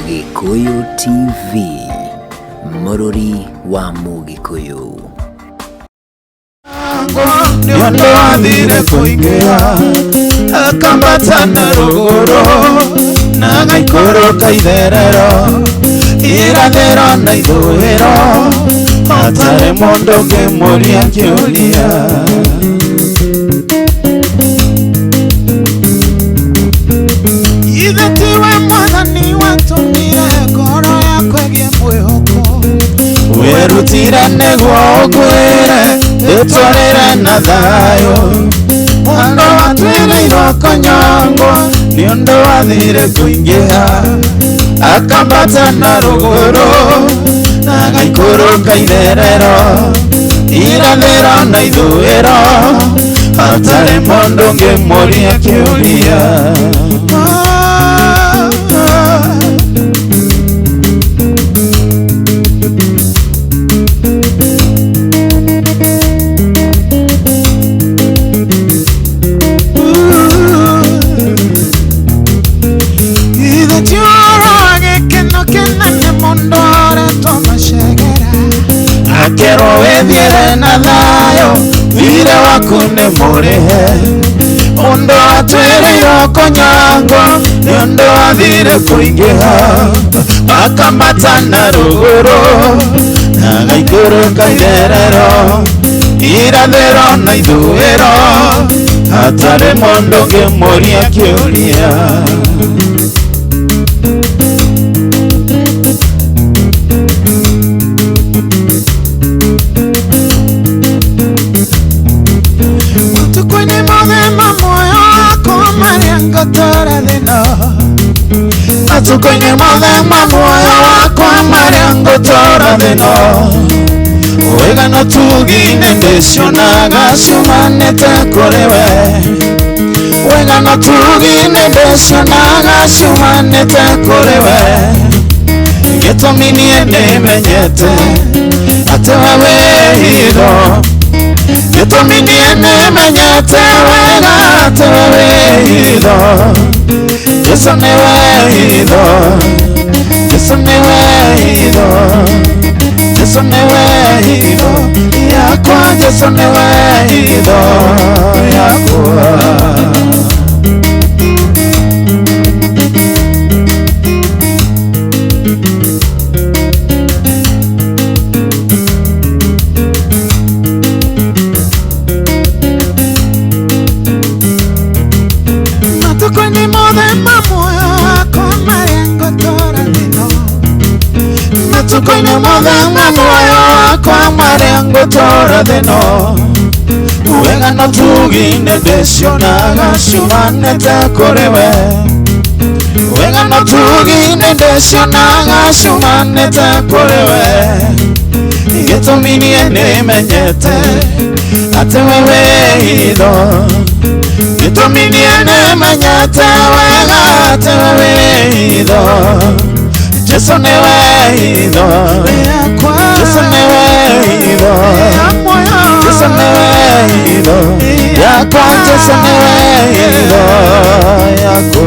Gĩkũyũ TV, mũrũri wa Mũgĩkũyũ. Nĩ ũndũ wathire kũingĩha akambata na rũgũrũ na agaikũrũka itherero irathĩro na ithũĩro hatarĩ mũndũ ũngĩmũria kĩũria. Ithe tiwe Mwathani watũmire ngoro yakwa ĩgĩe mwĩhoko, werutire nĩguo ũkwĩre ĩtwarĩre na thayũ. Mũndũ watwĩrĩirwo kũnyongwo nĩ ũndũ wathire kũingĩha akambata na rũgũrũ na agaikũrũka itherero irathĩro na ithũĩro hatarĩ mũndũ ũngĩmũria kĩũria. Ithe ti ũhoro wa gĩkeno kĩnene mũndũ aretwo macegera akerwo wĩthiĩre na thayũ thirĩ waku nĩ mũrĩhe. Ũndũ atwĩrĩirwo kũnyangwo nĩ ũndũ wathire kũingĩha akambata na rũgũrũ na agaikũrũka itherero irathĩro na ithũĩro hatarĩ mũndũ ũngĩmũria kĩũria. Matukũ-inĩ mothe ma muoyo wakwa marĩa ngũtũũra thĩ-ĩno, matukũ-inĩ mothe ma muoyo wakwa marĩa ngũtũũra thĩ-ĩno, wega na ũtugi nĩndĩcionaga ciumanĩte kũrĩ we, wega na ũtugi nĩndĩcionaga ciumanĩte kũrĩ we. Gĩtũmi niĩ nĩmenyete atĩ we wĩ hitho, gĩtũmi niĩ nĩmenyete wega atĩ we wĩ hitho. Jesu nĩwe hitho, Jesu nĩwe hitho, Jesu nĩwe hitho yakwa, Jesu nĩwe hitho yakwa. Matukũ-inĩ mothe ma muoyo wakwa marĩa ngũtũũra thĩ-ĩno, matukũ-inĩ mothe ma muoyo wakwa marĩa ngũtũũra thĩ-ĩno, wega na ũtugi nĩndĩcionaga ciumanĩte kũrĩ we, wega na ũtugi nĩndĩcionaga ciumanĩte kũrĩ we. Gĩtũmi niĩ nĩmenyete atĩ we wĩ hitho, gĩtũmi niĩ nĩmenyete wega atĩ we wĩ hitho. Jesu nĩwe hitho, Jesu nĩwe hitho, Jesu nĩwe hitho yakwa, Jesu nĩwe hitho yakwa.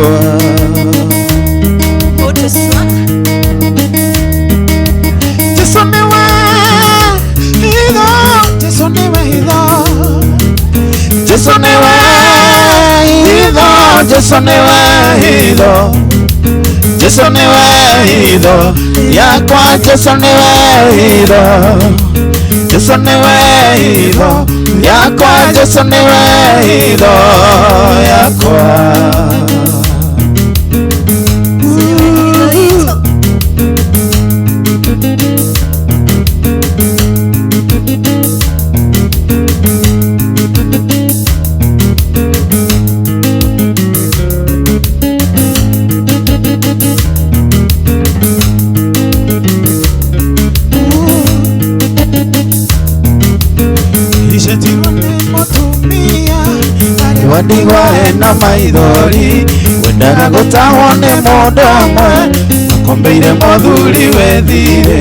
Jesu nĩwe hitho, Jesu nĩwe hitho, Jesu nĩwe hitho, Jesu nĩwe hitho, Jesu nĩwe hitho yakwa, Jesu nĩwe hitho, Jesu nĩwe hitho yakwa, Jesu nĩwe hitho yakwa. Icetirwo nĩ mũtumia wandigwa ena maithori wendaga gũtahwo nĩ mũndũ ũmwe akombeire mũthuri wethire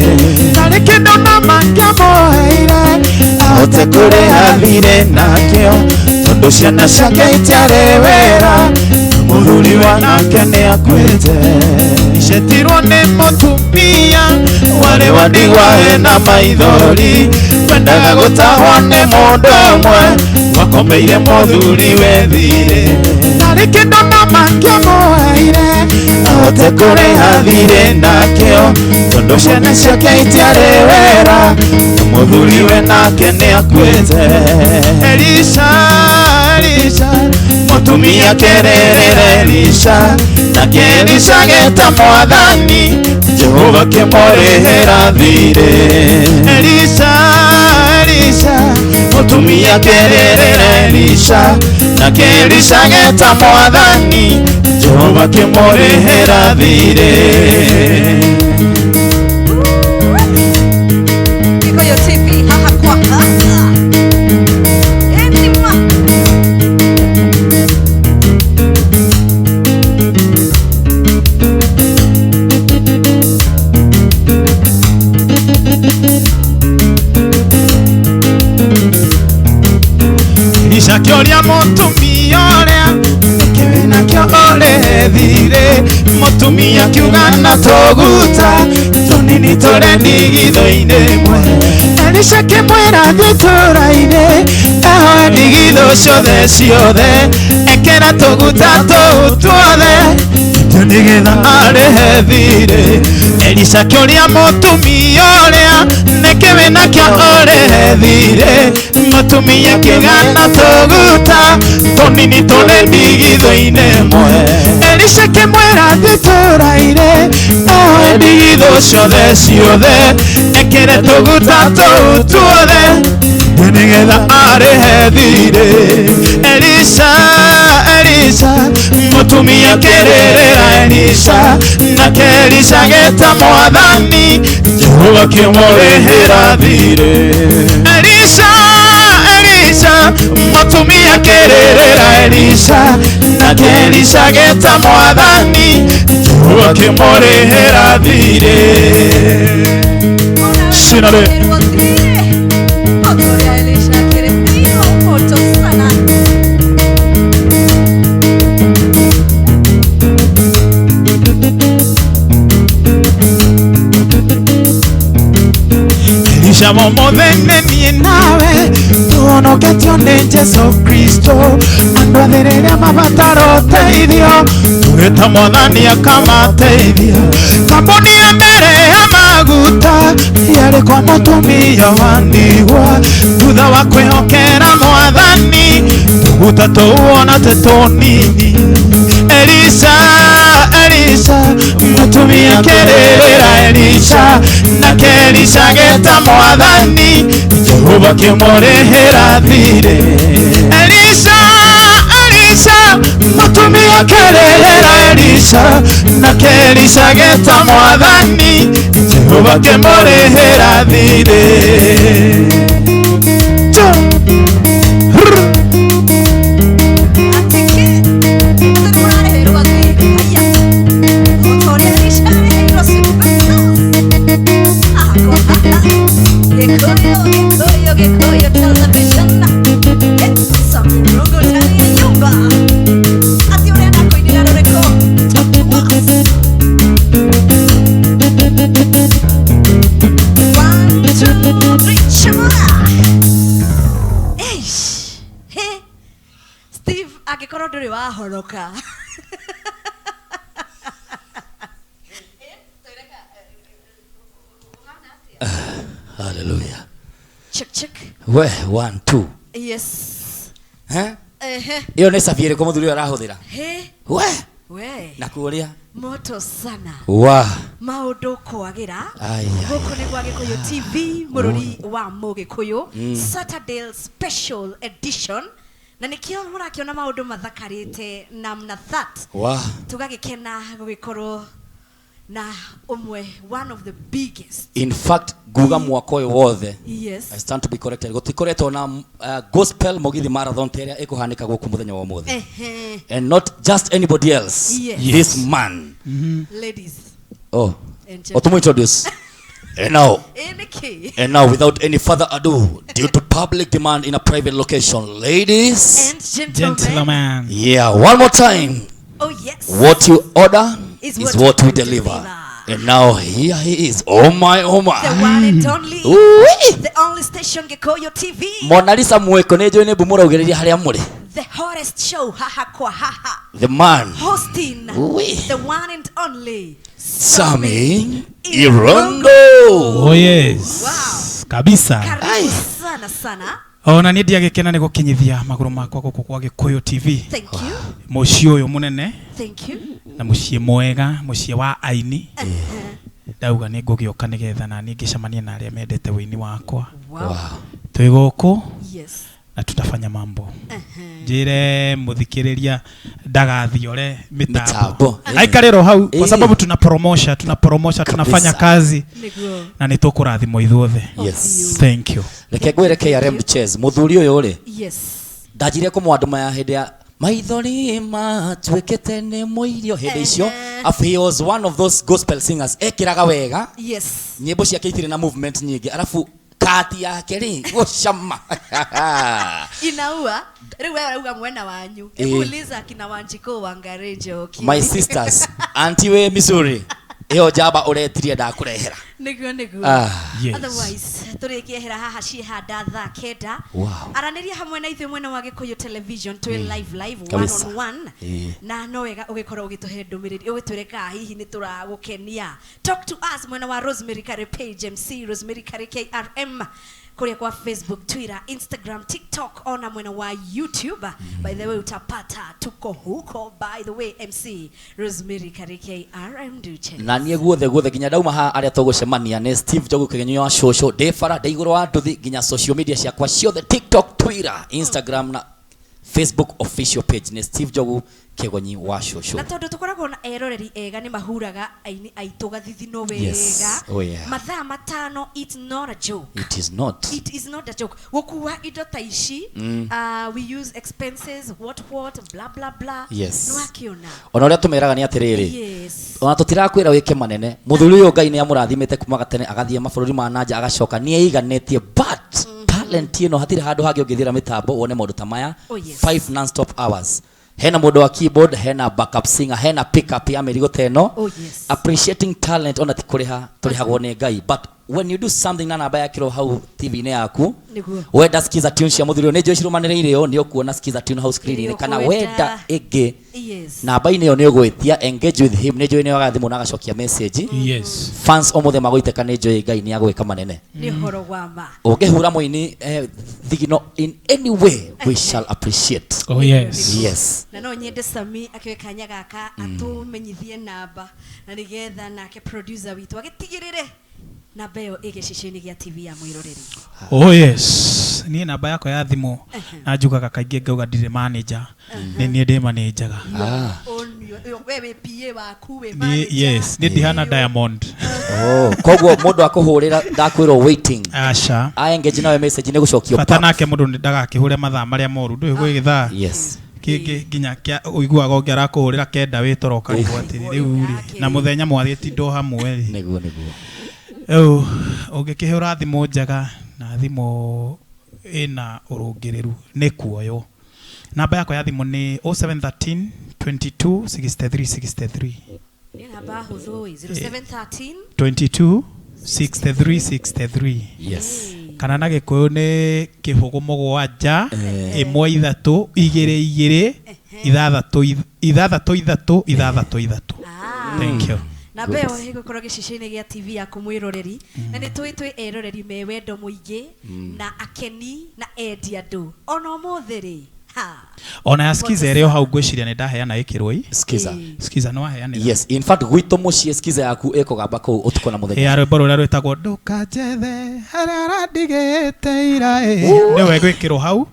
ndarĩ kĩndũ na mangĩamũheire ahote kũrĩha thirĩ nakĩo tondũ ciana ciake itiarĩ wĩra mũthuri wa nake nĩ akuĩte. Icetirwo Gũtahwo nĩ mũtumia warĩ wa ndigwa ena maithori, kwendaga gũtahwo nĩ mũndũ ũmwe wakomeire mũthuri we thirĩ. Ndarĩ kĩndũ na mangĩamũheire ahote kũrĩha thirĩ nakĩo, tondũ ciana ciake itiarĩ wĩra na mũthuri we nake nĩakuĩte. Elisha, Elisha, mũtumia kĩrĩrĩra Elisha, nake Elisha geta mwathani Jehova kĩmũrĩhĩra thirĩ. Elisha, Elisha, mũtumia kĩrĩrĩra Elisha, nake Elisha geta mwathani Jehova kĩmũrĩhĩra thirĩ. Gĩkũyũ TV haha kwa haha. Etima. Elisha akĩũria mũtumia ũrĩa nĩkĩ wĩnakĩo ũrĩhe thirĩ, mũtumia akiuga na tũguta tũnini tũrĩ ndigithũ-inĩ ĩmwe. Elisha akĩmwĩra athiĩ itũũra-inĩ ehoe ndigithũ ciothe ciothe, ekĩra tũguta tũu tuothe ndio nĩgetha arĩhe thirĩ. Elisha akĩũria mũtumia ũrĩa nĩkĩ wĩnakĩo ũrĩhe thirĩ, mũtumia akiuga na tũguta tũnini tũrĩ ndigithũ-inĩ ĩmwe. Elisha akĩmwĩra athiĩ itũũra-inĩ ehoe ndigithũ ciothe ciothe, ekĩre tũguta tũu tuothe ndio nĩgetha arĩhe thirĩ. Elisha, Elisha, mũtumia kĩrĩrĩra Elisha, nake Elisha geta mwathani Jehova kĩmũrĩhĩra thirĩ. Elisha, Elisha, mũtumia kĩrĩrĩra Elisha, nake Elisha geta mwathani Jehova kĩmũrĩhĩra thirĩ. Cinare. Ũrĩhĩrwo thirĩ. O ta ũrĩa Elisha akĩrĩhĩirwo moto sana. Elisha mũmũthĩ nĩ niĩ nawe tũhonoketio nĩ Jesũ Kristo, andũ othe rĩrĩa mabatara ũteithio tũgĩta mwathani akamateithia. Kambuni ya mbere ya maguta yarĩ kwa mũtumia wa ndigwa, thutha wa kwĩhokera mwathani tũguta tũu ona tĩ tũnini. Elisha, Elisha, mũtumia kĩrĩrĩra Elisha, nake Elisha geta mwathani Jehova kĩmũrĩhĩra thirĩ. Elisha, Elisha, mũtumia kĩrĩrĩra Elisha, nake Elisha geta mwathani Jehova kĩmũrĩhĩra thirĩ. Cha. Rrr. Atĩ kĩ? Atĩ nĩmũrarĩhĩrwo thirĩ. Haiya. O ta ũrĩa Elisha arĩhĩirwo superstars. Haha kwa haha. Gĩkũyũ, Gĩkũyũ, Gĩkũyũ television. Samurungu ndani ya nyumba. Atĩ ũrenda kũinĩra rũrĩkũ? Talk to us. One, two, three, chimura. Eish. He. Steve angĩkorwo ndũrĩ wahoroka. Hallelujah. Check check. We, one, two. Yes. Eh? Ehe. Ĩyo nĩ cabi ĩrĩkũ mũthuri ũyũ arahũthĩra? He. We, We. na kuoria. Moto sana. Wa. Maũndũ kwagĩra. Ai, ai, Gũkũ nĩ gwa Gĩkũyũ TV mũrũri wa Mũgĩkũyũ Saturday special edition, na nĩkĩo mũrakĩona maũndũ mathakarĩte namna that. Wa. Tũgagĩkena gũgĩkorwo na ũmwe, one of the biggest. In fact, nguga mwaka ũyũ wothe, Yes. I stand to be corrected, gũtikoretwo na gospel Mugithi marathon ta ĩrĩa ĩkũhanĩka gũkũ mũthenya wa ũmũthĩ. Ehe. And not just anybody else. Yes. This man. Ladies Oh. and gentlemen. Otumu introduce. And now, Ĩ nĩkĩ? and now, without any further ado, due to public demand in a private location, ladies, And gentlemen. Gentlemen. Yeah, one more time. Oh yes. What you order Is is what we deliver. deliver. And now here he is. Oh my, oh The my. one and only. Ooh-wee. The only station Gikuyu TV. Mona Lisa mweko nä njå nä mbu må raugä rä ria harä a må rä. The hottest show haha kwa haha. The man. Hosting Ooh-wee. the one and only Sammy Irongo. Oh yes. Wow. Kabisa. Karibu sana sana. Ona niĩ ndiagĩkena nĩ gũkinyithia magũrũ makwa gũkũ kwa Gĩkũyũ TV. Thank you. Mũciĩ ũyũ mũnene Thank you. na mũciĩ mwega, mũciĩ wa aini. Ndauga nĩ ngũgĩũka nĩgetha naniĩ ngĩcemanie na arĩa mendete wĩini wakwa. Wow. Twĩ gũkũ Yes. na tutafanya mambo. Njĩre mũthikĩrĩria ndagathiore Mitambo. mitambo. Aikarĩro hau kwa Eh. sababu tunapromosha, tunapromosha, tunafanya kazi Niguo. na nĩ tũkũrathimwo ithuothe. Yes. Thank you. Reke ngwĩre KRM Chess mũthuri ũyũ rĩ Yes. ndanjirie kũmwandũma ya hĩndĩ ya maithori matuĩkĩte nĩ mũirio hĩndĩ icio afu he was one of those gospel singers ekĩraga wega Yes. nyĩmbo ciake itirĩ na movement nyingĩ arabu kati yake rĩ gũcama. Inaua. Rĩu wewe urauga mwena wanyu. Eh. Hebu uliza kina Wanjiko Wangari Njoki. My sisters, auntie wĩ Missouri ĩyo njamba ũretirie ndakũrehera. Niguo niguo. Ah. Yes. Otherwise tũrĩkĩehera haha ciĩhanda thaa kenda. Wow. Aranĩria hamwe na ithuĩ mwena wa Gĩkũyũ television twĩ live live one Kabisa. on one. Ĩĩ. Na no wega ũgĩkorwo ũgĩtũhe ndũmĩrĩri ũgĩtwĩre kana hihi nĩ tũragũkenia. Talk to us mwena wa Rosemary Kare page MC Rosemary Kare KRM kũrĩa kwa Facebook, Twitter, Instagram, TikTok ona mwena wa YouTube. By the way utapata tuko huko. By the way MC Rosemary Kare KRM Duche. Na niĩ guothe guothe nginya ndauma haha arĩa tũgũcemania nĩ Steve Njogu Kĩgenyio wa cũcũ ndĩ bara ndĩ igũrũ wa nduthi nginya social media ciakwa ciothe TikTok, Twitter, Instagram na Facebook official page nĩ Steve Njogu Kĩgonyi wa Na cũcũ. tondũ tũkoragwo na eroreri ega nĩ mahuraga aini aitũ gathithino wega. Yes. Oh, yeah. Mathaa matano, it's not a joke. It is not. It is not a joke. Gũkua indo ta ici, we use expenses, what what, blah blah blah. Yes. Nĩwakĩona. Ona ũrĩa tũmeraga nĩ atĩrĩrĩ Yes. ona tũtirakwĩra wĩke manene mũthuri ũyũ Ngai nĩ amũrathimĩte kuma gatene agathiĩ mabũrũri ma nanja agacoka nĩ eiganĩtie but talent ĩno hatirĩ handũ hangĩ ũngĩthiĩra mĩtambo wone maũndũ ta maya. Oh, yes. 5 non-stop hours hena mũndũ wa keyboard, hena backup singer, hena pickup ya mĩrigo ta ĩno. Oh, yes. Appreciating talent ona ti kũrĩha tũrĩhagwo nĩ Ngai but when you do something na namba yakĩrwo hau TV-inĩ yaku Nĩguo. wenda skiza tune cia mũthuri ũyũ nĩ njũĩ cirũmanĩrĩire ũũ nĩ ũkuona skiza tune hau screen-inĩ kana Ũkwenda. wenda ĩngĩ Yes. namba-inĩ ĩyo nĩ ũgwĩtia engage with him nĩ njũĩ nĩ oyaga thimũ na agacokia message. Yes. Fans ũmũthĩ magũitĩka nĩ njũĩ Ngai nĩ agwĩka manene. Nĩ ũhoro wa ma. Ũngĩhura mũini thigino in any way we shall appreciate. Oh yes. Yes. Na no nyende Sami akĩoe kanya gaka atũmenyithie namba na nĩgetha nake producer witũ agĩtigĩrĩre namba ĩyo ĩ gĩcicio-inĩ gĩa TV ya mwĩroreri. Oh yes. Niĩ namba yakwa ya thimũ na njugaga kaingĩ ngauga ndirĩ manager. Nĩ niĩ ndĩ manager. Ah. We wĩ PA waku wĩ Niĩ manager. yes, niĩ ndihana Diamond. Oh, koguo mũndũ akũhũrĩra ndakwĩrwo waiting Aca. a engage nawe message nĩ gũcokio Bata pap. nake mũndũ nĩ ndagakĩhũre mathaa marĩa moru ndũĩ gwĩ gĩthaa Yes. kĩngĩ nginya kĩa ũiguaga ũngĩ arakũhũrĩra kenda wĩ toro ũkarigwo atĩrĩ rĩu rĩ na mũthenya mwathiĩtindwo hamwe rĩ. Nĩguo nĩguo. Rĩu ũngĩkĩhũra thimũ njega na thimũ ĩna ũrũngĩrĩru nĩ kuoywo. Namba yakwa ya thimũ nĩ 0713 22 63 63. Nĩ namba hũthũ ĩ 0713 22 63 63. Yes. Kana na gĩkũyũ nĩ kĩbũgũ mũgwanja ĩmwe ithatũ igĩrĩ igĩrĩ ithathatũ ithathatũ ithatũ ithathatũ ithatũ. Ah. Thank you. Namba ĩyo ĩgũkorwo gĩcicio-inĩ gĩa TV yaku mwĩroreri na nĩ tũĩ twĩ eroreri me wendo mũingĩ na akeni na endi andũ ona ũmũthĩ rĩ ha. Ona ya skiza ĩrĩ o hau ngwĩciria nĩ ndaheana ĩkĩrwo ĩ. Skiza. Skiza nĩ waheanĩra. Yes, in fact gwitũ mũciĩ skiza yaku ĩkũgamba kũu ũtukũ na mũthenya. Ya rwĩmbo rũrĩa rwĩtagwo ndũkanjethe harĩa ũrandigĩte ira ĩ nĩwe gwĩkĩrwo hau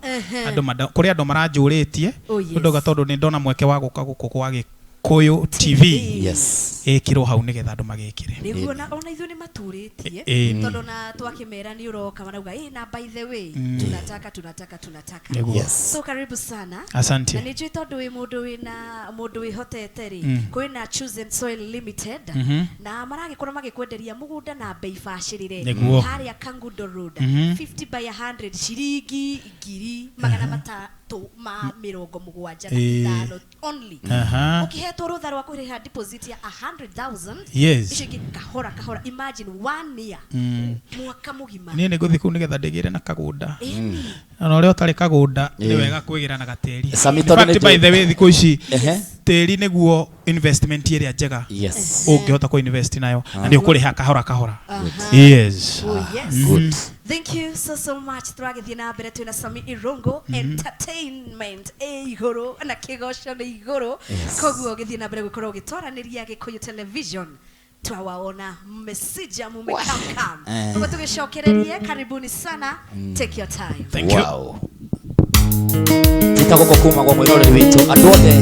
andũ kũrĩ andũ maranjũrĩtie Oh, yes. ndauga tondũ nĩ ndona mweke wa gũka gũkũ kwa Gĩkũyũ TV Yes. ĩkĩrwo hau nĩgetha andũ magĩkĩre. Nĩguo na ona ithuĩ nĩ maturĩtie tondũ na twakĩmera nĩ ũroka marauga ĩ na by the way tunataka tunataka tunataka. Nĩguo. Yes. So karibu sana. Asante. Na nĩ njũĩ tondũ wĩ mũndũ wĩna mũndũ wĩhotete rĩ kwĩna Chosen Soil Limited na maragĩkorwo magĩkwenderia mũgũnda na bei bacĩrĩre Nĩguo. harĩa Kangundo Road 50 by 100 ciringi ngiri magana matatũ ma 75 only. Ukihetwo rutha rwa kuriha deposit ya 100,000. Yes. Icio ingĩ kahora kahora, imagine 1 year. Mwaka mugima. Niĩ nĩ ngũthiĩ kũu nĩgetha ndĩgĩre na kagũnda. Na ũrĩa ũtarĩ kagũnda nĩ wega kwĩgĩra na gatĩri. Sami, In tondũ fact, nĩ by the way, thikũ ici Ehe. tĩri nĩguo investment ĩrĩa njega Yes. ũngĩhota kũ invest nayo na nĩ ũkũrĩha kahora kahora. Yes. Oh, yes. Good. Thank you so so much. Turagithie na mbere twina Sami Irungu entertainment e iguru na kigoco ni iguru. Koguo githie na mbere gukorwo ugitwaraniria Gikuyu Television. Twawaona mmesija mumekamkam. Koguo tugicokererie, karibuni sana. Take your time. Thank you. Wow. Tita goko kuma gwa mwiroreri witu andu othe,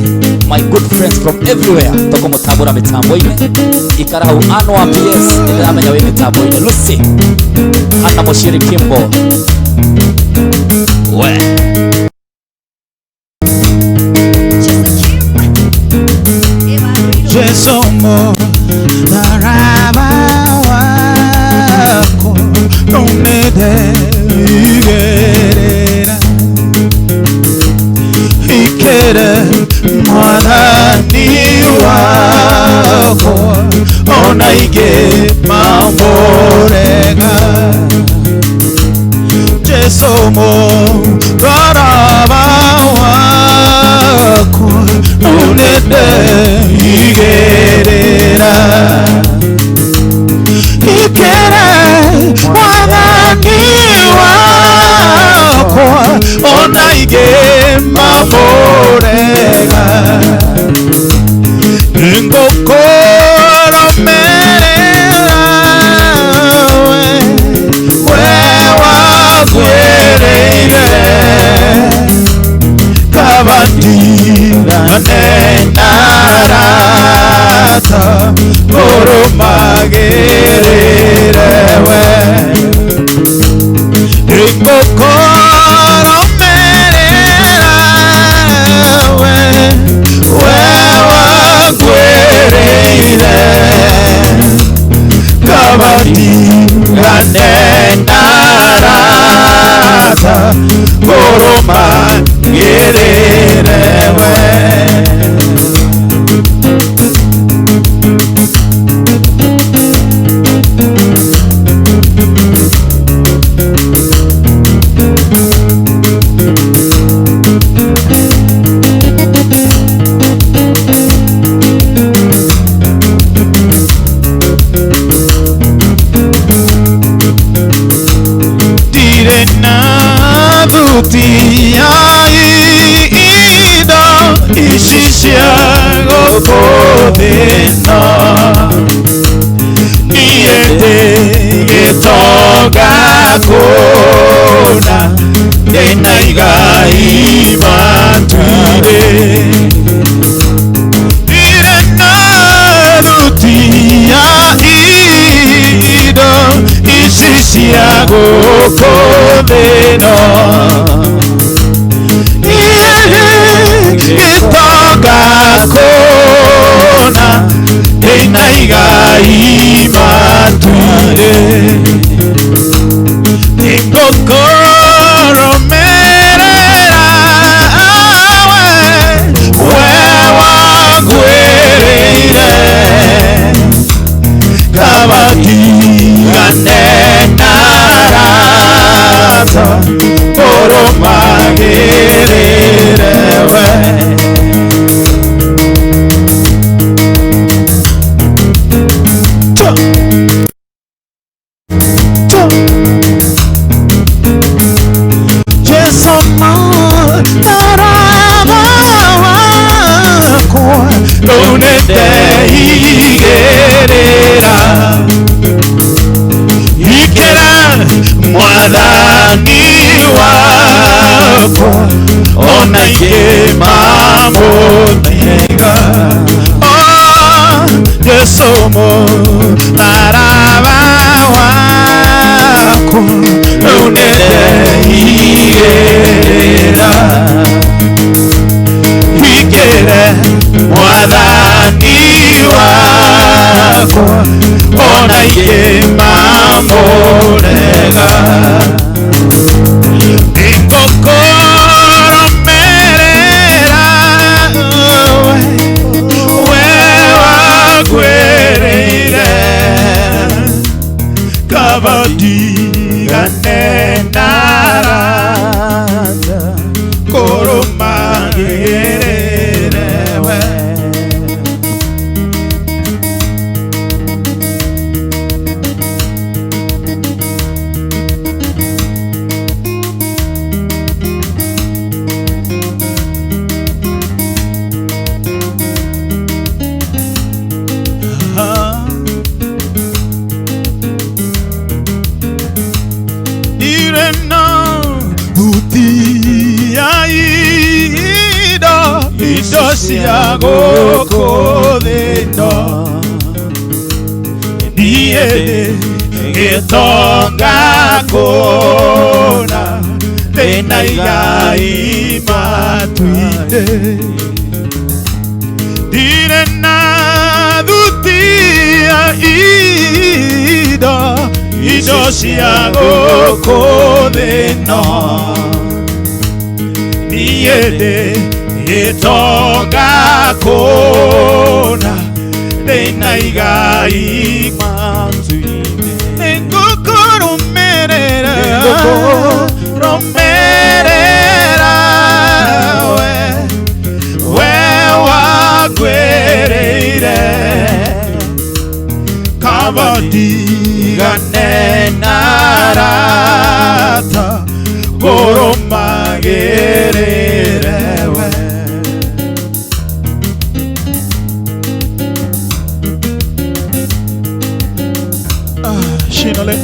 my good friends from everywhere, tũkũmũtambũra mĩtambo-inĩ. Ikara hau Anwa PS, nĩndĩramenya wĩ mĩtambo-inĩ. Lucy Hana Moshiri Kimbo we Jesu mũtharaba wakwa nĩndeigĩrĩra ikĩre mwathani wakwa ona ingĩ mamũrega. Jesu mũtharaba wakwa nĩndeigĩrĩra ikĩre mwathani wakwa ona ingĩ mamũrega. Nĩngũkũrũmĩrĩra we, we wagwĩrĩire kaba ndigane na arata ngũrũmagĩrĩre we. Nĩngũkũrũmĩrĩra we, we wagwĩrĩire kaba ndigane na arata ngũrũmagĩrĩre we. Ndirĩ na thuti ya indo ici cia gũkũ thĩ ĩno. Niĩ ndĩ gĩtonga kũna, ndĩna igai matu-inĩ. Ndirĩ na thuti ya indo ici cia gũkũ thĩ ĩno. Gĩtonga kũna, ndĩna igai matu-inĩ. Nĩngũkũrũmĩrĩra we, we wagwĩrĩire kaba ndigane na arata ngũrũmagĩrĩre we. Jesu mũtharaba wakwa rĩu nĩndeigĩrĩra ikĩra mwathani wakwa ona ingĩ mamũtiga. Oh, Jesu mũtharaba wakwa rĩu nĩndeigĩrĩra ikĩre mwathani wakwa ona ingĩ mamũrega. Nĩngũkũrũmĩrĩra Kabadigane narata Koromagererewe. Siagokodeno niede getonga kona tena imatuide direna dutia ida ido siagokodeno niede Etoga kona tena igai matuine Nengokurumerera Romerera we we wagwereire Kabadigane narata Goromagererewe. Shinole.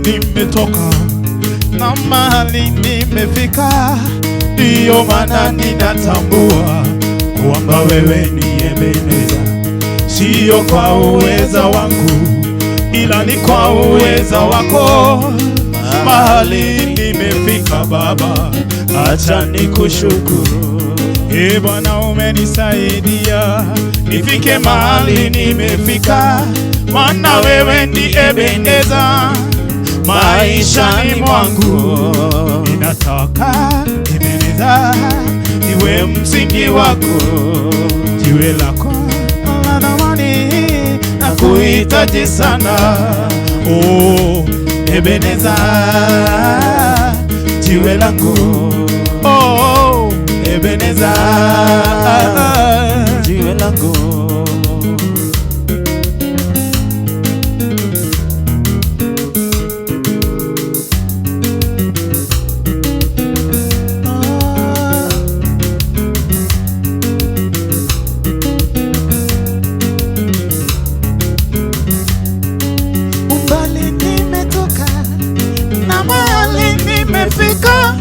Nimetoka na mahali nimefika, ndiyo maana ninatambua kwamba wewe ni Ebeneza, sio kwa uweza wangu ila ni kwa uweza wako. Mahali nimefika Baba, acha nikushukuru. E Bwana umenisaidia nifike mahali nimefika, maana wewe ndiye Ebeneza maishani mwangu. Ninataka Ebeneza iwe msingi wako, jiwe lako la thamani nakuhitaji sana. Oh Ebeneza, jiwe langu. Oh Ebeneza, jiwe langu. Umbali nimetoka na mahali nimefika,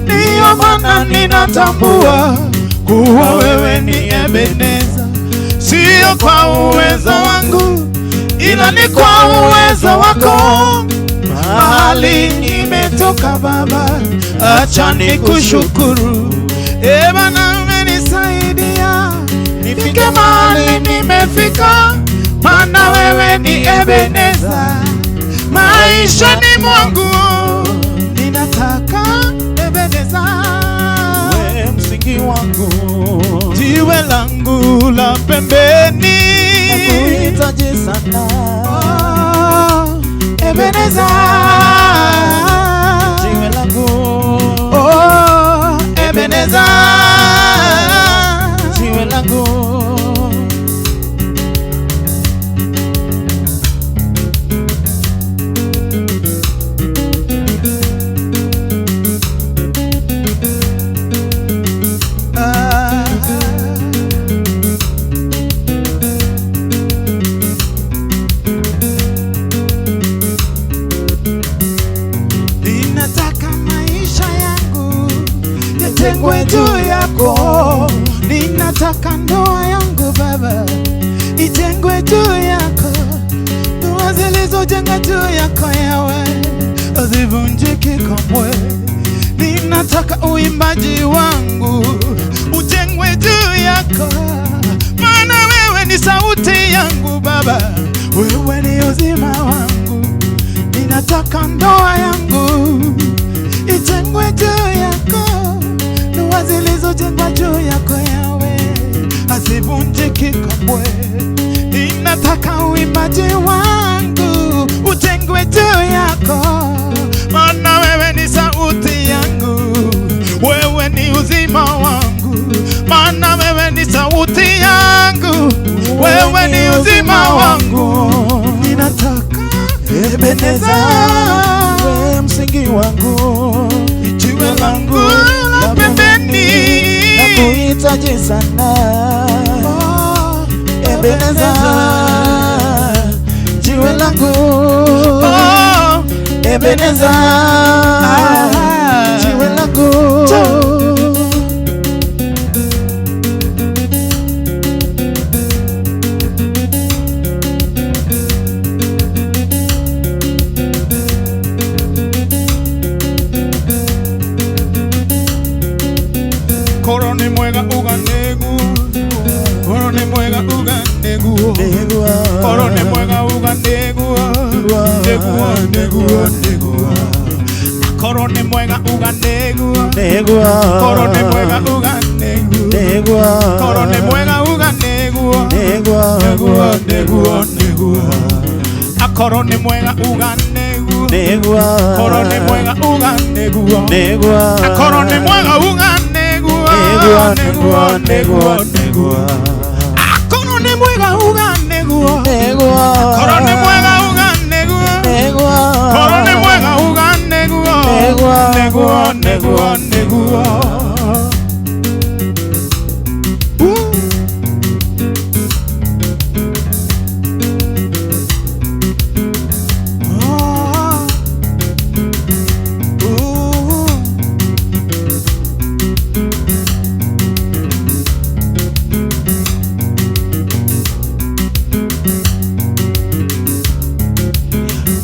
ndiyo maana ninatambua kuwa wewe ni Ebeneza. Sio kwa uwezo wangu, ila ni kwa uwezo wako. Mahali nimetoka Baba, acha nikushukuru. E Bwana umenisaidia nifike mahali nimefika, maana wewe ni Ebeneza maishani mwangu. Ninataka Ebeneza, We msingi wangu, jiwe langu la pembeni. nakuhitaji sana. Oh, Ebeneza, Jiwe langu, oh, Ebeneza, jiwe langu. Ah. Ninataka maisha yangu yajengwe juu yako. Ninataka ndoa yangu Baba ijengwe juu yako. Ndoa zilizojenga juu yako yawe hazivunjiki kamwe. Ninataka uimbaji wangu ujengwe juu yako, maana wewe ni sauti yangu Baba, wewe ni uzima wangu. Ninataka ndoa yangu ijengwe juu yako, ndoa zilizojengwa juu yako yawe hazivunjiki kamwe. Ninataka uimbaji wangu ujengwe juu yako, maana wewe ni sauti yangu, wewe ni uzima wangu, maana wewe ni sauti yangu, wewe ni uzima wangu. Ninataka Ebeneza, We msingi wangu, jiwe langu la pembeni. nakuhitaji sana. Oh, Ebeneza, jiwe langu. Oh, Ebeneza, Ah. jiwe langu. Koro ni mwega uga nĩguo, koro nĩ mwega uga nĩguo, koro nĩ mwega uga nĩguo, nĩguo nĩguo nĩguo, koro nĩ mwega uga nĩguo, koro nĩ mwega uga nĩguo, koro nĩ mwega uga nĩguo, nĩguo nĩguo nĩguo, akoro nĩ mwega uga nĩguo, koro nĩ mwega uga nĩguo, akoro nĩ mwega uga nĩguo, nĩguo nĩguo nĩguo, akoro nĩ mwega uga nĩguo, koro nĩ mwega uga nĩguo, koro nĩ mwega uga nĩguo, nĩguo nĩguo nĩguo. Oh, ooh.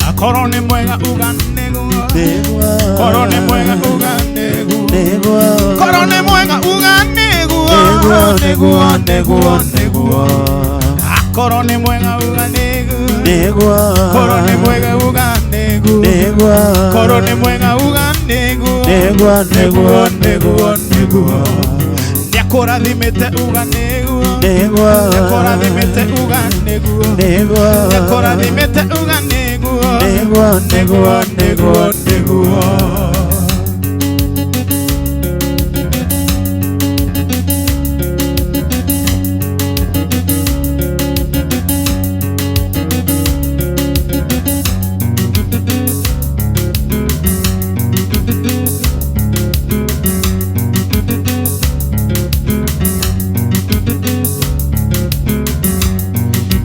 Akoro nĩ mwega uga nĩguo, koro nĩ mwega uga nĩguo, koro nĩ mwega uga nĩguo, nĩguo nĩguo Akorwo nĩ mwega uga nĩguo nĩguo Korwo nĩ mwega uga nĩguo nĩguo Korwo nĩ mwega uga nĩguo nĩguo nĩguo nĩguo nĩguo Nĩakũrathimĩte uga nĩguo nĩguo Nĩakũrathimĩte uga nĩguo nĩguo Nĩakũrathimĩte uga nĩguo nĩguo nĩguo nĩguo nĩguo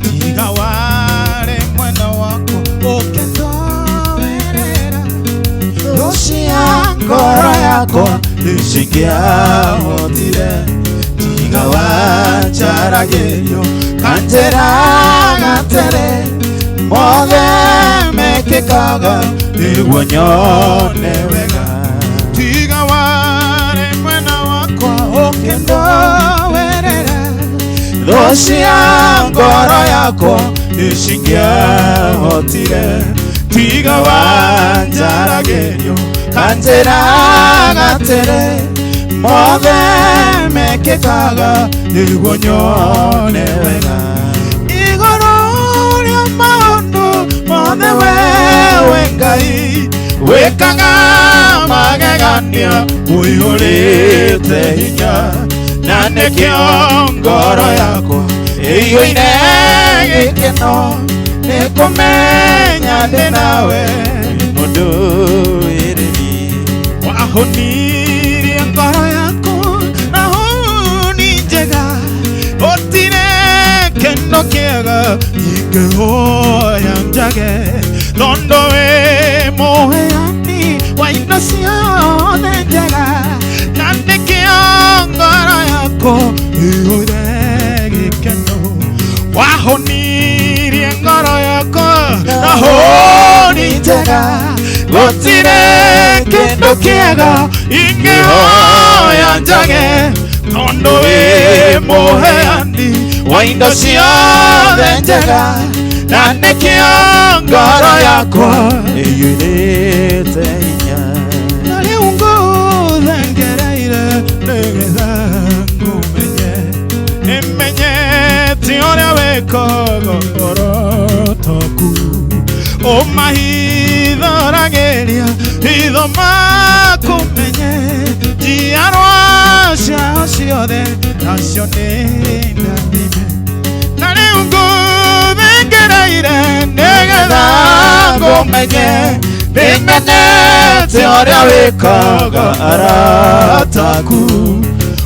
Tiga ware mwena wako ũkĩtowerera Thũ cia ngoro yakwa nĩcingĩahotire tiga wanjaragĩrio kanjĩra gatere mothe mekĩkaga nĩguo nyone wega Tiga ware mwena wakwa ũkĩndowerera Thũ cia ngoro yakwa nĩcingĩahotire tiga wanjaragĩrio kanjĩra gatere mothe mekĩkaga nĩguo nyone wega Igũrũ rĩa maũndũ mothe wewe Ngai wĩkaga magegania ũiyũrĩte hinya na nĩkĩo ngoro yakwa ĩiyũire gĩkeno nĩ kũmenya ndĩ nawe mũndũ ĩrĩri Wahonirie ngoro yaku na huni njega gũtirĩ kĩndũ kĩega ingĩhoya njage tondũ wĩ mũheani wa indo ciothe njega na nĩkĩo ngoro yakwa ĩiyũire gĩkeno Wahonirie ngoro yakwa na huni njega gũtirĩ kĩndũ kĩega ingĩhoya njage tondũ wĩ mũheani wa indo ciothe njega na nĩkĩo ngoro yakwa ĩiyũrĩte hinya na rĩu ngũthengereire nĩgetha ngũmenye nĩmenyete ũrĩa wĩkaga arata aku ũmahithũragĩria hitho makũmenye njiarwa ciao ciothe nacio nĩ ndathime na rĩu ngũthengereire nĩgetha ngũmenye nĩmenete ũrĩa wĩkaga arata aku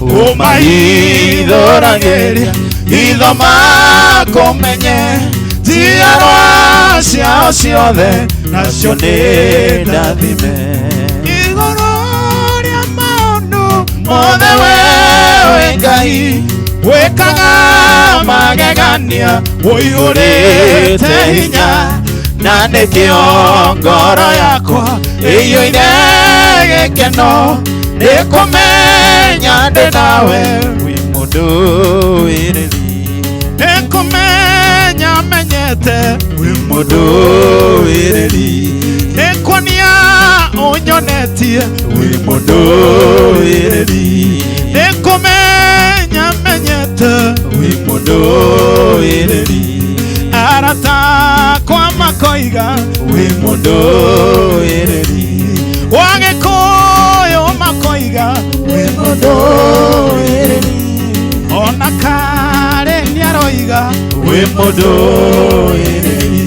ũmahithũragĩria hitho makũmenye njiarwa ciao ciothe nacio nĩ ndathime igũrũ rĩa maũndũ mothe wewe Ngai wĩkaga magegania ũiyũrĩte hinya na nĩkĩo ngoro yakwa ĩiyũire gĩkeno nĩ kũmenya ndĩ nawe wĩ mũndũ wĩrĩri nĩkũmenya menyete wĩ mũndũ wĩrĩri nĩkuonia ũnyonetie wĩ mũndũ wĩrĩri nĩkũmenya menyete wĩ mũndũ wĩrĩri arata akwa makoiga wĩ mũndũ wĩrĩri wa Gĩkũyũ makoiga wĩ mũndũ wĩrĩri ona Kare nĩaroiga wĩ mũndũ wĩrĩri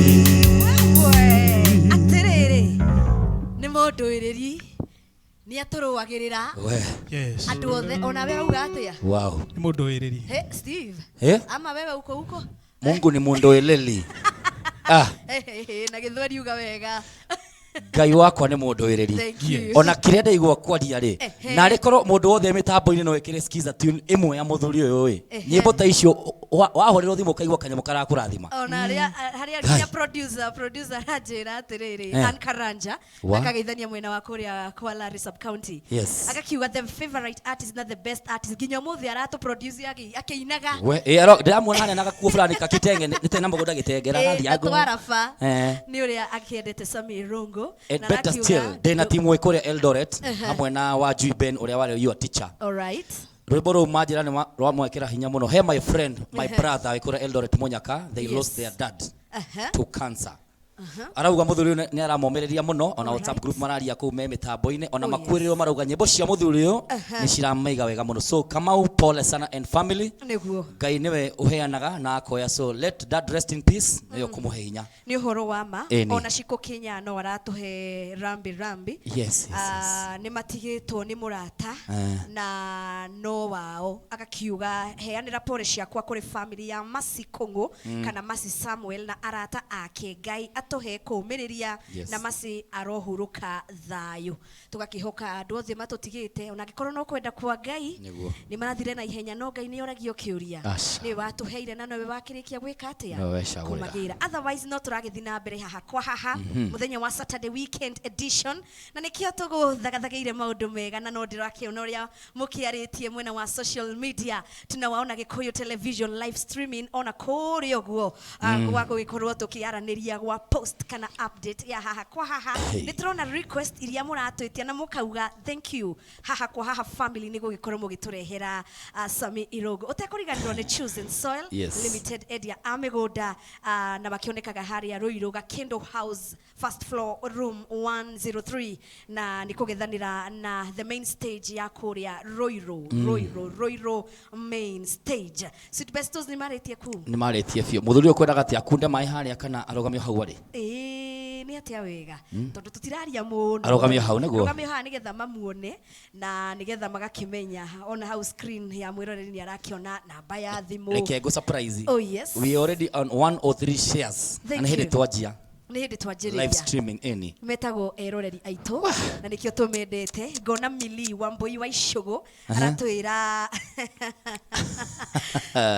Atĩrĩrĩ nĩ mũndũ ĩrĩri nĩ atũrũagĩrĩra We, Yes. andũ othe ona we auga atĩa wow. Nĩ mũndũ wĩrĩri Hey, Steve Eh? ama wewe uko huko Mungu ni mundu eleli. Ah, na gĩthweri uga wega. Ngai wakwa nĩ mũndũĩrĩri. Thank you. Ona kĩrĩa ndaigua kwaria rĩ, Ehe. narĩ korwo mũndũ wothe mĩtambo-inĩ no ĩkĩre skiza tune ĩmwe ya mũthuri ũyũ ĩ, Ehe. nyĩmbo ta icio wahũrĩrwo thimũ ũkaigua kanyamũ karakũrathima. Ona arĩa harĩa Ngai. nginya producer aranjĩra atĩrĩrĩ, Ann Karanja akageithania mwena wa kũrĩa kwa Lari sub county. Agakiuga the favorite artist na the best artist, nginya ũmũthĩ aratũ produce akĩinaga. We ĩ, ndĩramuona harĩa na gakuo fulani kakitenge nĩ na mũgũnda gĩtengera agathiĩ Na twaraba Eh. nĩ ũrĩa akĩendete Sammy Irungu. And Na better arakiuga still, ndĩna timu ĩ kũrĩa Eldoret hamwe na Wanjui Ben ũrĩa warĩ your teacher. All right. Rwĩmbo rũu manjĩra nĩ rwamwekĩra hinya mũno. He my friend, my brother wĩ kũrĩa Eldoret Mũnyaka, they lost their dad to cancer. Arauga mũthuri ũyũ nĩ aramomĩrĩria mũno, ona WhatsApp group mararia kũu me mĩtambo-inĩ, ona Oh, yes. makuĩrĩrwo marauga nyĩmbo cia mũthuri ũyũ nĩ ciramaiga wega mũno. So Kamau, pole sana and family. Nĩguo. Ngai nĩwe ũheanaga na akoya, so let dad rest in peace, nĩyo kũmũhe hinya. Nĩ ũhoro wa ma. Ĩni. Ona Shiko Kenya no aratũhe rambi rambi. Yes. Nĩ matigĩtwo nĩ mũrata na no wao, agakiuga heanĩra pole ciakwa kũrĩ family ya Masi Kũng'ũ kana Masi Samuel na arata ake, Ngai atũhe kũũmĩrĩria na Masi arohurũka thayũ. Tũgakĩhoka andũ othe matũtigĩte, ona angĩkorwo no kwenda kwa Ngai Nĩguo. nĩ marathire na ihenya, no Ngai nĩ oragio kĩũria. Aca. Nĩwe watũheire na nowe wakĩrĩkia gwĩka atĩa? Nowe wecagũrĩra. Kũmagĩra. Otherwise no tũragĩthiĩ na mbere haha kwa haha mũthenya wa Saturday weekend edition, na nĩkĩo tũgũthagathagĩire maũndũ mega, na no ndĩrakĩona ũrĩa mũkĩarĩtie mwena wa social media. Tunawaona Gĩkũyũ Television live streaming ona kũrĩa ũguo gwa gũgĩkorwo tũkĩaranĩria gwa post kana update ya haha kwa haha. Hey. Nĩ tũrona request iria mũratwĩtia na mũkauga thank you haha kwa haha family nĩ gũgĩkorwo mũgĩtũrehera Sammy Irungu. Ũtekũriganĩrwo nĩ Chosen Soil Limited, endia a mĩgũnda, na makĩonekaga harĩa Ruiru Gakendo House first floor room 103, na nĩ kũgethanĩra na the main stage ya kũrĩa Ruiru, Ruiru main stage. Sweet Bestos nĩ marĩtie kuu. Nĩ marĩtie biũ. Mũthuri ũyũ kwendaga atĩ akunde maĩ harĩa kana arũgamio hau arĩ? Ĩĩ, nĩ atĩa wega tondũ tũtiraria mũno. Arũgamio hau nĩguo? Arũgamio haha nĩgetha mamuone na nĩgetha magakĩmenya ona hau screen ya mwĩroreri nĩ arakĩona namba ya thimũ. Reke ngũ surprise. Oh, yes. We already on 103 shares. Thank Na nĩ hĩndĩ you. twanjia Nĩ hĩndĩ live twanjĩrĩria. streaming ĩni. Metagwo eroreri aitũ na nĩkĩo tũmendete. Ngona Mili wa Mbũi wa Icũgũ aratwĩra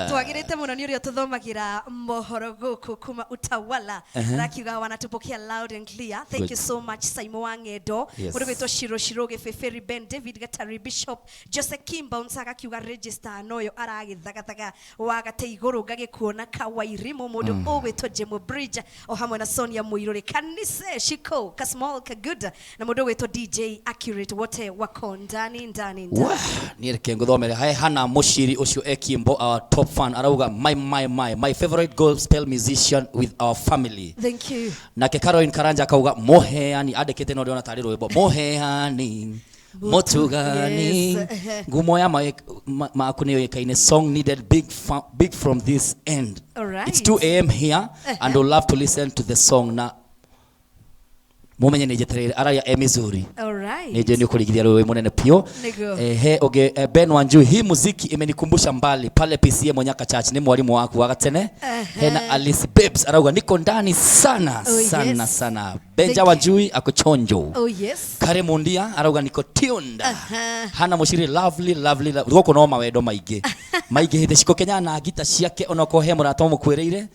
twagĩrĩte mũno nĩ ũrĩa tũthomagĩra mohoro gũkũ kuma Utawala. Arakiuga wanatupokea loud and clear. Thank Good. you so much Saimo wa Ng'endo. Mũndũ gwĩtwo Shiro Shiro Gĩbĩbĩri Ben David Gatari Bishop Jose Kimba Unsaga akiuga register noyo aragĩthagathaga wa gate igũrũ ngagĩkuona Kawairimu. Mũndũ ũgwĩtwo Jemo Bridge o hamwe na Sonia Muiruri Kanise Shiko Kasmall Kaguda na mũndũ ũgwĩtwo DJ Accurate, wote wako ndani ndani ndani. Wah, niĩ reke ngũthomere. He hana mũciri ũcio ekimbo, our top fan, arauga my my my my favorite gospel musician with our family. Thank you. Nake Caroline Karanja akauga mũheani, andĩkĩte no ndĩrona tarĩ rwĩmbo, mũheani mũtugani ngumo ya maku nĩ yũĩkaine, song needed big, big from this end. All right. It's 2 a.m. here and would love to listen to the song, na mumenye nĩ njetereire araria e Missouri. All right. Nĩ njũĩ nĩ ũkũrigithia rũĩ mũnene biũ. Nĩguo. He ũngĩ Ben Wanjui, hii muziki imenikumbusha mbali pale PCA Monyaka Church, nĩ mwalimu waku wa gatene. Hena Alice Babes arauga niko ndani sana sana sana. Benja Thank you. Wanjui ako chonjo. Oh yes. Kare Mundia arauga niko tuned. Hana Mushiri lovely lovely gũkũ no mawendo maingĩ maingĩhĩte. Ciko Kenya na ngita ciake onokorwo he mũrata ũmũkwĩrĩire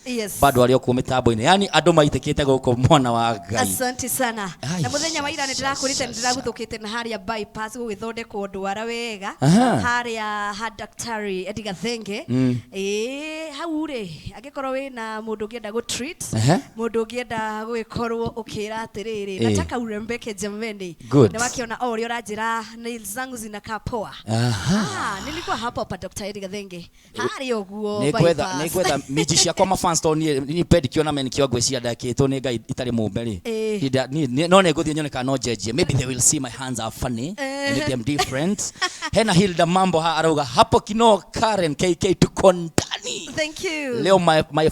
bado arĩ o kuo mĩtambo-inĩ, yani andũ maitĩkĩte gũkũ mwana wa Ngai. Asante sana. Ai, Na muthenya wa ira nĩ ndĩrakwĩrĩte sha, nĩ ndĩraguthũkĩte na harĩa bypass gũgĩthondekwo ndwara wega harĩa ha Daktari Eddie Gathenge. Ĩĩ hau rĩ, angĩkorwo wĩna mũndũ ũngĩenda gũ treat, mũndũ ũngĩenda gũgĩkorwo ũkĩra atĩrĩrĩ, nataka urembeke jameni. Good. Na wakiona o ũrĩa ũranjĩra nails zangu zinakaa poa. Ah, nilikuwa hapo pa Dr. Eddie Gathenge harĩa ũguo Nĩngwetha bypass. nĩngwetha minji ciakwa mafans tondũ niĩ pedicure na manicure ngwĩciria ndakĩtwo nĩ Ngai itarĩ mũmbe rĩ. No nĩ ngũthiĩ nyone kana no njenjie, maybe they will see my hands are funny and maybe I'm different. Hena Hilda Mambo ha arauga hapo Kinoo Karen KK tuko ndani. ndani. Thank you. Leo my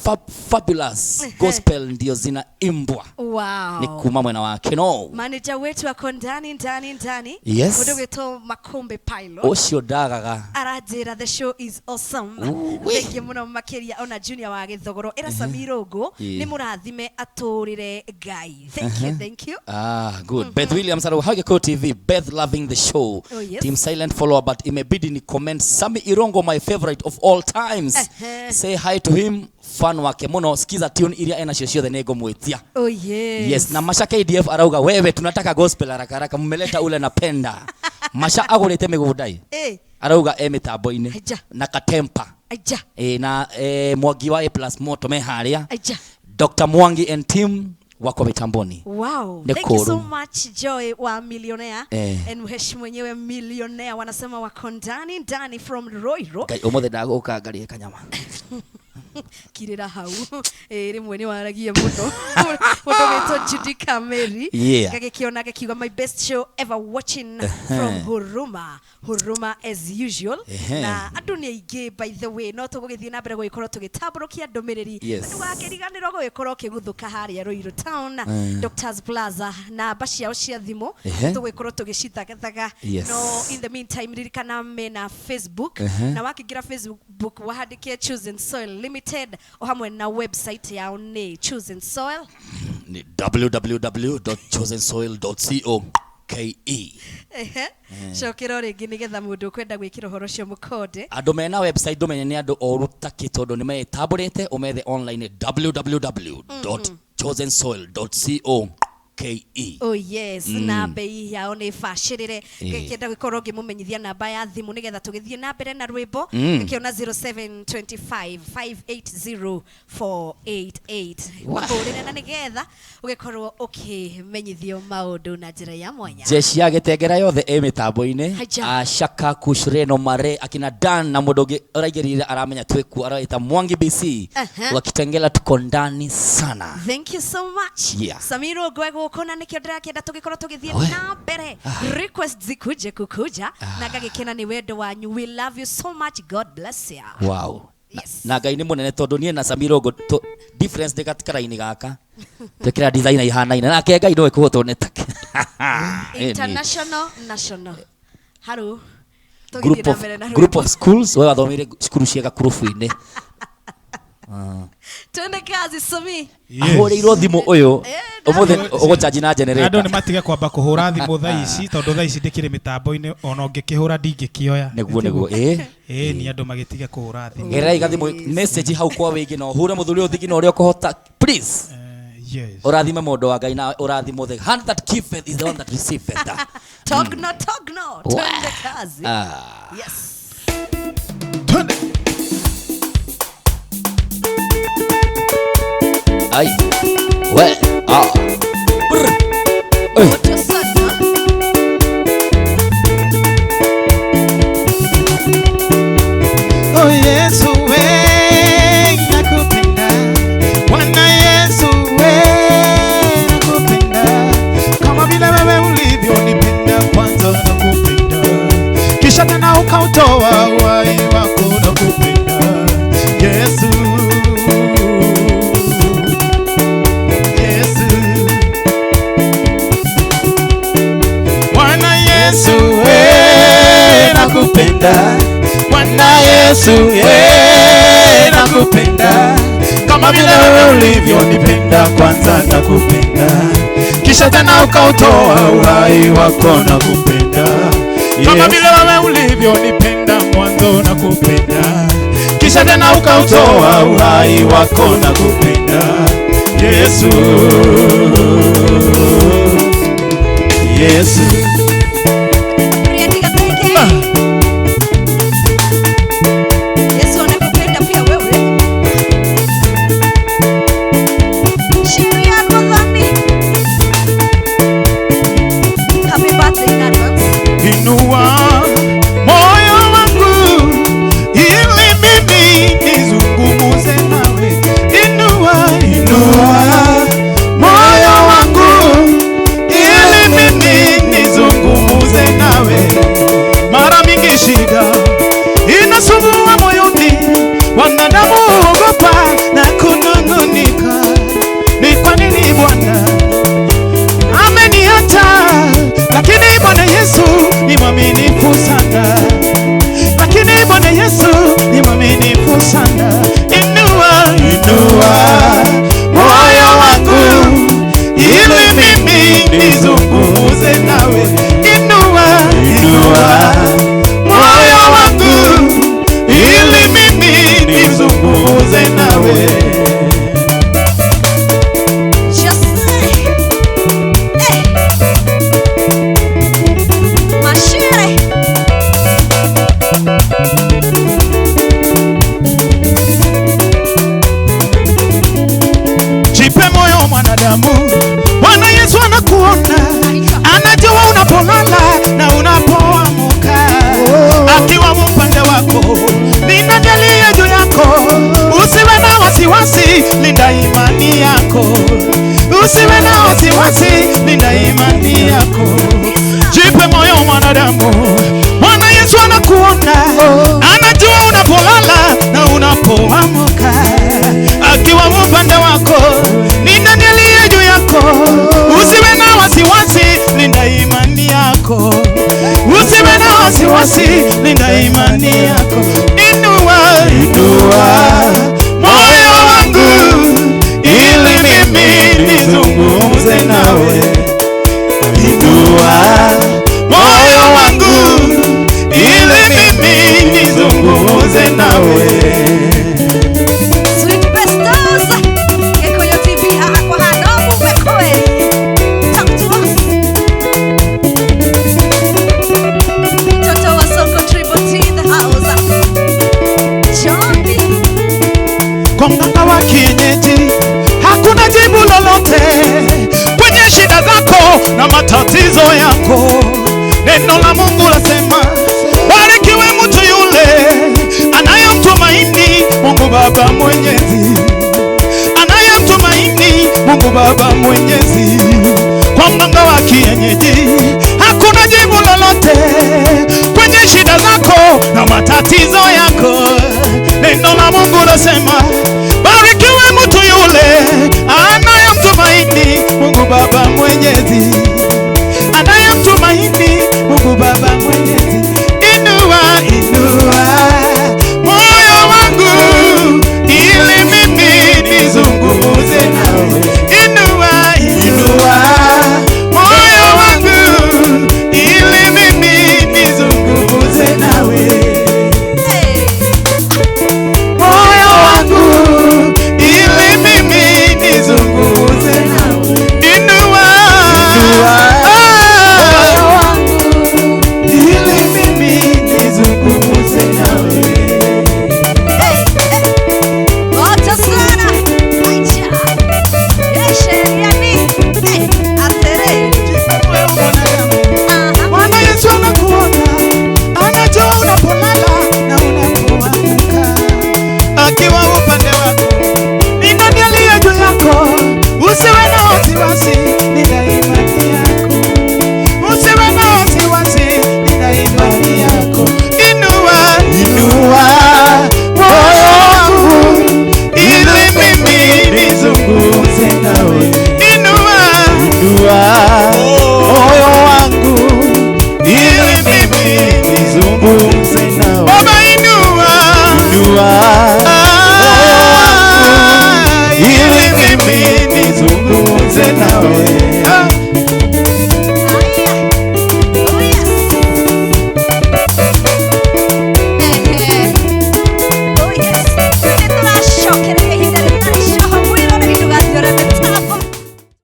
fabulous gospel ndio zinaimbwa. Wow. Ni kuma mwena wake no. Manager wetu ako ndani ndani ndani. Yes. Mũndũ Makombe Pilot. Ũcio ndagaga. Aranjĩra the show is awesome. Thank you mũno makĩria ona Junior wa Gĩthogoro. Ĩra Samirongo nĩ mũrathime atũrĩre Ngai. Thank you, thank you. Ah, good. Beth Williams arauga Hageko TV, Beth loving the show. Oh, yes. Team silent follower but imebidi ni comment Sami Irongo my favorite of all times. Say hi to him, fan wake muno, sikiza tune iria ena cio ciothe nĩ ngũmwĩtia. Oh yes. Yes, na Masha KDF arauga wewe tunataka gospel haraka haraka mmeleta ule napenda. Masha agũrĩte mĩgũnda ĩ. Arauga e mĩtambo-inĩ na katempa. Aja. Na Mwangi wa A plus moto me harĩa. Aja. Dr. Mwangi and team wako mitamboni. Wow. Thank you so much Joy wa Millionaire. And mheshi mwenyewe millionaire wanasema wako ndani ndani from Roiro. Ngai ũmũthĩ ndagũka ngarie kanyama. Kirira hau. Rĩmwe nĩ waragia mũno. Mũndũ wĩtwo Judy Kameri. Gagĩkĩona gakiuga my best show ever watching from Huruma. Huruma as usual. Na andũ nĩ aingĩ by the way no tũgũgĩthiĩ na mbere gũgĩkorwo tũgĩtambũrũkia ndũmĩrĩri. Ndũgakĩriganĩrwo gũgĩkorwo ũkĩguthũka harĩa Ruiru Town, Doctors Plaza namba ciao cia thimũ tũgũgĩkorwo tũgĩcithagathaga. No in the meantime ririkana mena Facebook na wakĩingĩra Facebook wahandĩke Chosen Soil Limited o hamwe na website yao nĩ Chosen Soil ni www.chosensoil.co.ke. Cokera rĩngĩ nĩgetha mũndũ ũkwenda gwĩkĩra ũhoro ũcio mũkonde. Andũ mena website ndũmenye nĩ andũ oru takĩ tondũ nĩ metambũrĩte ũmethe online www.chosensoil.co.ke. Oh yes, na bei yao nĩ bacĩrĩre. Ngĩenda gũkorwo ngĩmũmenyithia namba ya thimũ nĩgetha tũgĩthiĩ na mbere na rwĩmbo. Ngĩkĩona 0725 580 488. Mahũrĩre na nĩgetha ũgĩkorwo ũkĩmenyithio maũndũ na njĩra ya mwanya. Jeshi ya Gĩtengera yothe ĩ mĩtambo-inĩ. Ashaka Kushreno Mare akina Dan na mũndũ ũngĩ ũraingĩrire aramenya twĩkuo aroita Mwangi BC. Wa Kitengela tuko ndani sana. Thank you so much. Yeah. Samiro gũkũ na nĩkĩo ndĩrakĩenda tũgĩkorwo tũgĩthiĩ na mbere. Request zikuje kukuja na ngagĩkena nĩ wendo wanyu. We love you so much. God bless you. Wow. Yes. Na Ngai nĩ mũnene tondũ niĩ na Samiro difference ndĩ gatikara-inĩ gaka. Twĩkĩra design ihanaine nake Ngai no ĩkũhotwo nĩ take. International national. Haru. Group of schools we wathomire cukuru cia gakurubu-inĩ. Twende kazi Sami. Ahũrĩirwo thimũ ũyũ ũmũthĩ ũgũchanji na generator. Andũ nĩ matige kwamba kũhũra thimũ thaa ici tondũ thaa ici ndĩkĩrĩ mĩtambo-inĩ ona ũngĩkĩhũra ndingĩkĩoya. Nĩguo nĩguo ĩ. Ĩ ni andũ magĩtige kũhũra thimũ. Gererai gathimũ message hau kwa wĩingĩ na ũhũre mũthuri ũyũ thigino ũrĩa ũkũhota please. Yes. Ũrathime mũndũ wa Ngai na ũrathimwo the hand that giveth is the one that receiveth. Togno togno. Twende kazi. Yes. Twende. Ai. We. Ah. Brr. Oi. Oh Yesu we nakupenda. Bwana Yesu we nakupenda. Kama vile wewe ulivyonipenda kwanza nakupenda. Kisha tena ukautoa uhai wako nakupenda. Yesu. Yesu we nakupenda. Bwana Yesu we nakupenda. Kama vile wewe ulivyonipenda kwanza nakupenda. Kisha tena ukautoa uhai wako nakupenda. Kama vile wewe ulivyonipenda mwanzo nakupenda. Kisha tena ukautoa uhai wako nakupenda. Yesu. Yesu. Yesu anakupenda pia wewe. Shikilia yako dhambi. Happy birthday in advance. Inua moyo wangu ili mimi nizungumze nawe. Inua, inua moyo wangu ili mimi nizungumze Wanadamu huogopa na kunung'unika, ni kwa nini Bwana ameniacha? Lakini Bwana Yesu ni mwaminifu sana, lakini Bwana Yesu ni mwaminifu sana. Inua, inua moyo wangu ili mimi nizungumze nawe. Inua, inua moyo wangu ili mimi nizungumze nawe. Jipe moyo mwanadamu, Bwana Yesu anakuona, anajua unapolala na unapoamka. Akiwa upande wako, ni nani aliye juu yako? Usiwe na wasiwasi, linda imani yako. Usiwe na wasiwasi, linda imani yako. Jipe moyo mwanadamu, Bwana Yesu anakuona, anajua unapolala na unapoamka. Akiwa upande wako, ni nani aliye juu yako? Usiwe na wasiwasi, linda imani yako. Usiwe na wasiwasi, linda imani yako. Inua, inua moyo wangu ili mimi nizungumze nawe. Inua moyo wangu ili mimi nizungumze nawe. Sweet Bestos, Gikuyu TV haha kwa haha, no mume kweli. Talk to us. Mtoto wa Sonko Triple T in the house. Chopi. Kwa mganga wa kienyeji hakuna jibu lolote kwenye shida zako na matatizo yako. Neno la Mungu lasema, barikiwe mtu yule anayemtumaini Mungu Baba Mwenyezi, anayemtumaini Mungu Baba Mwenyezi. Kwa mganga wa kienyeji hakuna jibu lolote kwenye shida zako na matatizo yako. Neno la Mungu lasema, barikiwe mtu yule anayemtumaini Mungu Baba Mwenyezi.